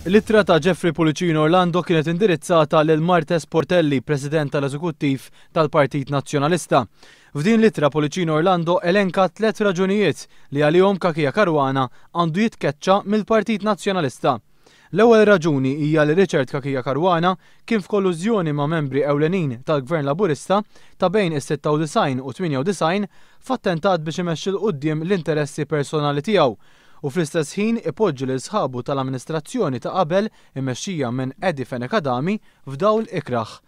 L-ittra ta' Jeffrey Pullicino Orlando kienet indirizzata lil Marthese Portelli, President tal-Eżekuttiv tal-Partit Nazzjonalista. F'din l-ittra Pullicino Orlando elenka tlet raġunijiet li għalihom Cachia Caruana għandu jitkeċċa mill-Partit Nazzjonalista. L-ewwel raġuni hija li Richard Cachia Caruana kien f'kollużjoni ma' membri ewlenin tal-Gvern Laburista ta' bejn is-96 u 98 f'attentat biex imexxi 'l quddiem l-interessi personali tiegħu u fl-istess ħin ipoġġi lil sħabu tal-amministrazzjoni ta' qabel immexxija minn Eddie Fenech Adami f'dawl ikrah.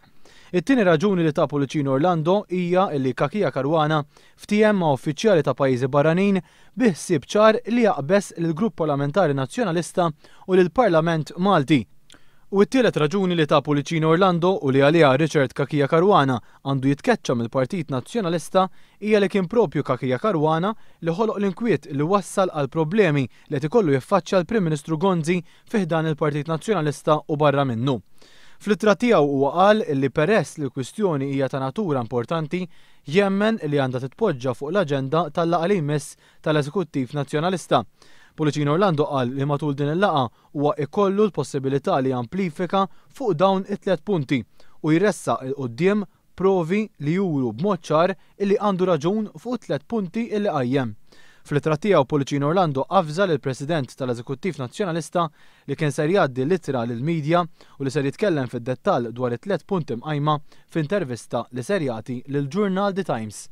It-tieni raġuni li ta Pullicino Orlando hija li Cachia Caruana ftiehem ma' uffiċjali ta' pajjiżi barranin bi ħsieb ċar li jaqbeż lill-Grupp Parlamentari Nazzjonalista u lill-Parlament Malti. U t-tielet raġuni li ta Pullicino Orlando u li għaliha Richard Cachia Caruana għandu jitkeċċa mill-Partit Nazzjonalista hija li kien propju Cachia Caruana li ħoloq l-inkwiet li wassal għal problemi li qed ikollu jiffaċċja l-Prim Ministru Gonzi fi ħdan il-Partit Nazzjonalista u barra minnu. Fl-ittra tiegħu huwa qal li peress li l-kwistjoni hija ta' natura importanti, jemmen li għandha titpoġġa fuq l-aġenda tal-laqgħa li jmiss tal-Eżekuttiv Nazzjonalista. Pullicino Orlando qal li matul din il-laqgħa huwa ikollu l-possibilità li jamplifika fuq dawn it-tlet punti u jressaq 'il quddiem provi li juru b'mod ċar illi għandu raġun fuq it-tlet punti illi qajjem. Fl-ittra tiegħu Pullicino Orlando avża lill-President tal-Eżekuttiv Nazzjonalista li kien ser jgħaddi l-ittra lill-media u li ser jitkellem fid-dettall dwar it-tlet punti mqajma f'intervista li ser jagħti lill-ġurnal The Times.